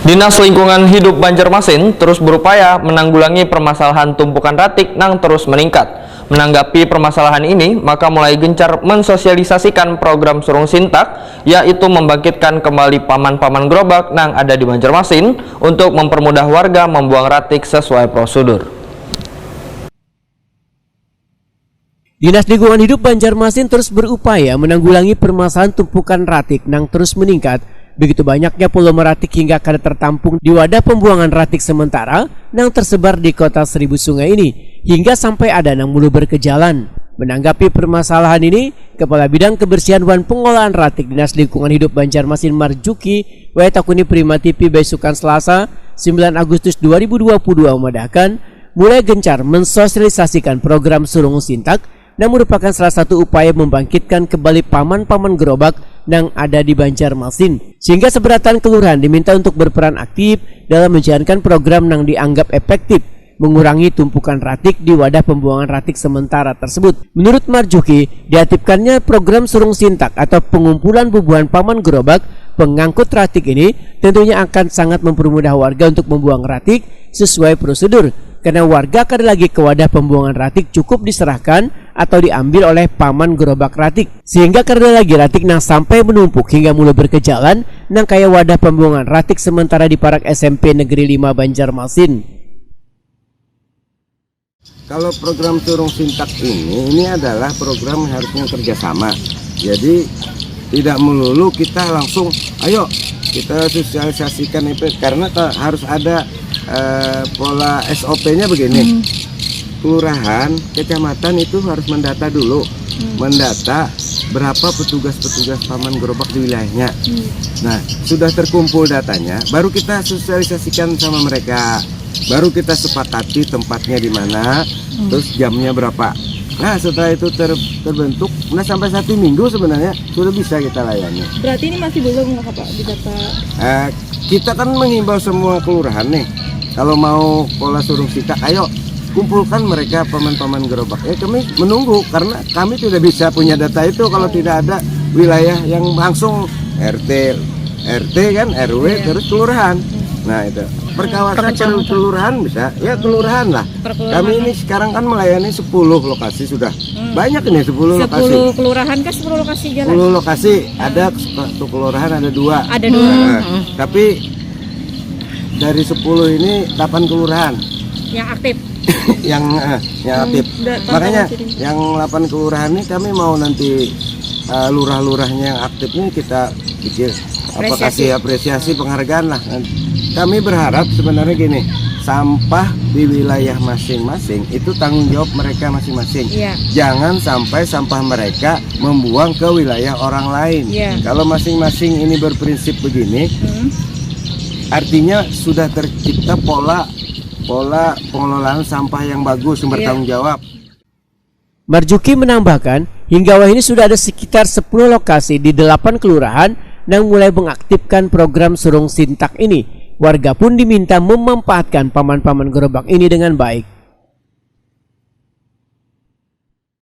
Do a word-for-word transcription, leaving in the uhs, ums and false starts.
Dinas Lingkungan Hidup Banjarmasin terus berupaya menanggulangi permasalahan tumpukan ratik nang terus meningkat. Menanggapi permasalahan ini, maka mulai gencar mensosialisasikan program Surung Sintak, yaitu membangkitkan kembali paman-paman gerobak nang ada di Banjarmasin untuk mempermudah warga membuang ratik sesuai prosedur. Dinas Lingkungan Hidup Banjarmasin terus berupaya menanggulangi permasalahan tumpukan ratik nang terus meningkat. Begitu banyaknya volume ratik hingga kada tertampung di wadah pembuangan ratik sementara nang tersebar di Kota Seribu Sungai ini, hingga sampai ada nang mulu berkejalan. Menanggapi permasalahan ini, Kepala Bidang Kebersihan wan Pengolahan Ratik Dinas Lingkungan Hidup Banjarmasin Marjuki, W Takuni Prima T V baisukan Selasa, sembilan Agustus dua ribu dua puluh dua, memadahkan, mulai gencar mensosialisasikan program Surung Sintak nang merupakan salah satu upaya membangkitkan kembali paman-paman gerobak nang ada di Banjarmasin. Sehingga seberatan kelurahan diminta untuk berperan aktif dalam menjalankan program nang dianggap efektif mengurangi tumpukan ratik di wadah pembuangan ratik sementara tersebut. Menurut Marjuki, diaktifkannya program Surung Sintak atau pengumpulan bubuhan paman gerobak pengangkut ratik ini tentunya akan sangat mempermudah warga untuk membuang ratik sesuai prosedur, karena warga kada lagi ke wadah pembuangan ratik cukup diserahkan atau diambil oleh paman gerobak ratik, sehingga kada lagi ratik nang sampai menumpuk hingga mulu berkejalan nang kaya wadah pembuangan ratik sementara di parak S M P Negeri lima Banjarmasin. Kalau program Surung Sintak ini, ini adalah program yang harusnya kerjasama. Jadi tidak melulu kita langsung, ayo kita sosialisasikan itu, karena harus ada eh, pola S O P-nya begini. Hmm. Kelurahan, kecamatan itu harus mendata dulu, hmm. mendata berapa petugas-petugas paman gerobak di wilayahnya. Hmm. Nah, sudah terkumpul datanya, baru kita sosialisasikan sama mereka. Baru kita sepakati tempatnya di mana, hmm. terus jamnya berapa. Nah, setelah itu ter, terbentuk, nah sampai satu minggu sebenarnya sudah bisa kita layani. Berarti ini masih belum nggak Pak didata? Eh, kita kan menghimbau semua kelurahan nih, kalau mau pola Surung Sintak, ayo kumpulkan mereka paman-paman gerobak. Ya kami menunggu karena kami tidak bisa punya data itu kalau tidak ada wilayah yang langsung R T, R T kan, R W, iya. terus kelurahan. Nah itu. Per kawasan per kelurahan bisa, ya kelurahan lah. Kami ini sekarang kan melayani sepuluh lokasi sudah. Hmm. Banyak ini sepuluh lokasi. Sepuluh kelurahan kan sepuluh lokasi jalan. Sepuluh lokasi, ada satu kelurahan ada dua. Ada dua. Nah, hmm. Tapi dari sepuluh ini delapan kelurahan. Yang aktif. yang uh, yang hmm, aktif. Makanya yang delapan kelurahan ini kami mau nanti uh, lurah-lurahnya yang aktif ini kita pikir apa kasih apresiasi penghargaan lah. Kami berharap sebenarnya gini, sampah di wilayah masing-masing itu tanggung jawab mereka masing-masing. Iya. Jangan sampai sampah mereka membuang ke wilayah orang lain. Iya. Kalau masing-masing ini berprinsip begini, hmm. artinya sudah tercipta pola pola pengelolaan sampah yang bagus yang iya. bertanggung jawab. Marjuki menambahkan, hingga wahini sudah ada sekitar sepuluh lokasi di delapan kelurahan yang mulai mengaktifkan program Surung Sintak ini. Warga pun diminta memanfaatkan paman-paman gerobak ini dengan baik.